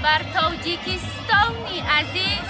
Бар Тоҷикистони азиз.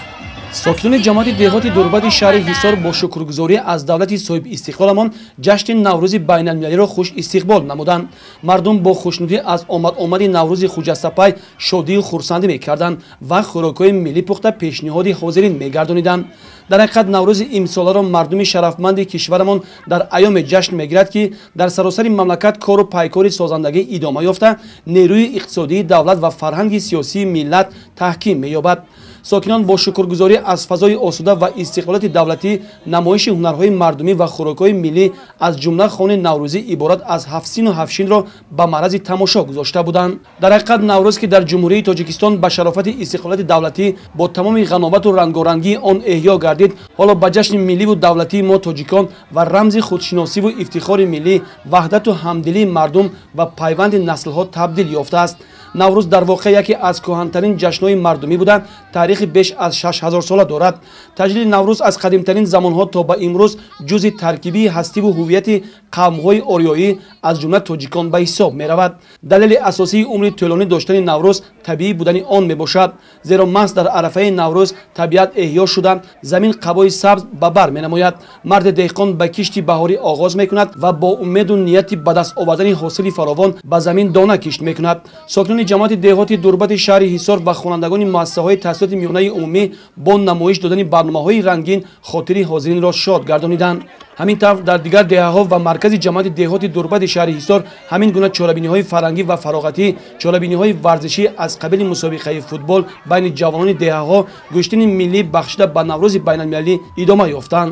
Сокинони ҷамоати деҳоти Дурбати шаҳри Ҳисор бо шукргузорӣ аз давлати соҳибистиқлоламон ҷашни Наврӯзи байналмилалиро хуш истиқбол намуданд. Мардум бо хушнудӣ аз омад-омади Наврӯзи хуҷастапай шодию хурсандӣ мекарданд ва хӯрокҳои миллӣ пухта пешниҳоди ҳозирин мегардониданд. Дар ҳақиқат, Наврӯзи имсоларо мардуми шарафманди кишварамон дар айёме ҷашн мегирад, ки дар саросари мамлакат кору пайкори созандагӣ идома ёфта, нерӯи иқтисодии давлат ва фарҳанги сиёсии миллат таҳким меёбад. Сокинон бо шукргузорӣ аз фазои осуда ва истиқлолияти давлатӣ намоиши ҳунарҳои мардумӣ ва хӯрокҳои миллӣ, аз ҷумла хони наврӯзӣ иборат аз ҳафтсину ҳафтшинро ба маърази тамошо гузошта буданд. Дар ҳақиқат, Наврӯз, ки дар Ҷумҳурии Тоҷикистон ба шарофати истиқлолияти давлатӣ бо тамоми ғановату рангорангии он эҳё гардид, ҳоло ба ҷашни милливу давлатии мо тоҷикон ва рамзи худшиносиву ифтихори миллӣ, ваҳдату ҳамдилии мардум ва пайванди наслҳо табдил ёфтааст. Наврӯз дар воқеъ яке аз кӯҳантарин ҷашнҳои мардумӣ буда, таърихи беш аз 6000 сола дорад. Таҷлили Наврӯз аз қадимтарин замонҳо то ба имрӯз ҷузъи таркибии ҳастиву ҳуввияти қавмҳои ориёӣ, аз ҷумла тоҷикон, ба ҳисоб меравад. Далели асосии умри тӯлонӣ доштани Наврӯз табиӣ будани он мебошад, зеро маҳз дар арафаи Наврӯз табиат эҳё шуда, замин қабои сабз ба бар менамояд. Марди деҳқон ба кишти баҳорӣ оғоз мекунад ва бо умеду нияти ба даст овардани ҳосили фаровон ба замин дона кишт мекунад. Сокинони ҷамоати деҳоти Дурбати шаҳри Ҳисор ва хонандагони муассисаҳои таҳсилоти миёнаи умумӣ бо намоиш додани барномаҳои рангин хотири ҳозиринро шод гардониданд. Ҳамин тавр, дар дигар деҳаҳо ва маркази ҷамоати деҳоти Дурбати шаҳри Ҳисор ҳамин гуна чорабиниҳои фарҳангӣ ва фароғатӣ, чорабиниҳои варзишӣ аз қабили мусобиқаи футбол байни ҷавонони деҳаҳо, гӯштини миллӣ бахшида ба Наврӯзи байналмилалӣ идома ёфтанд.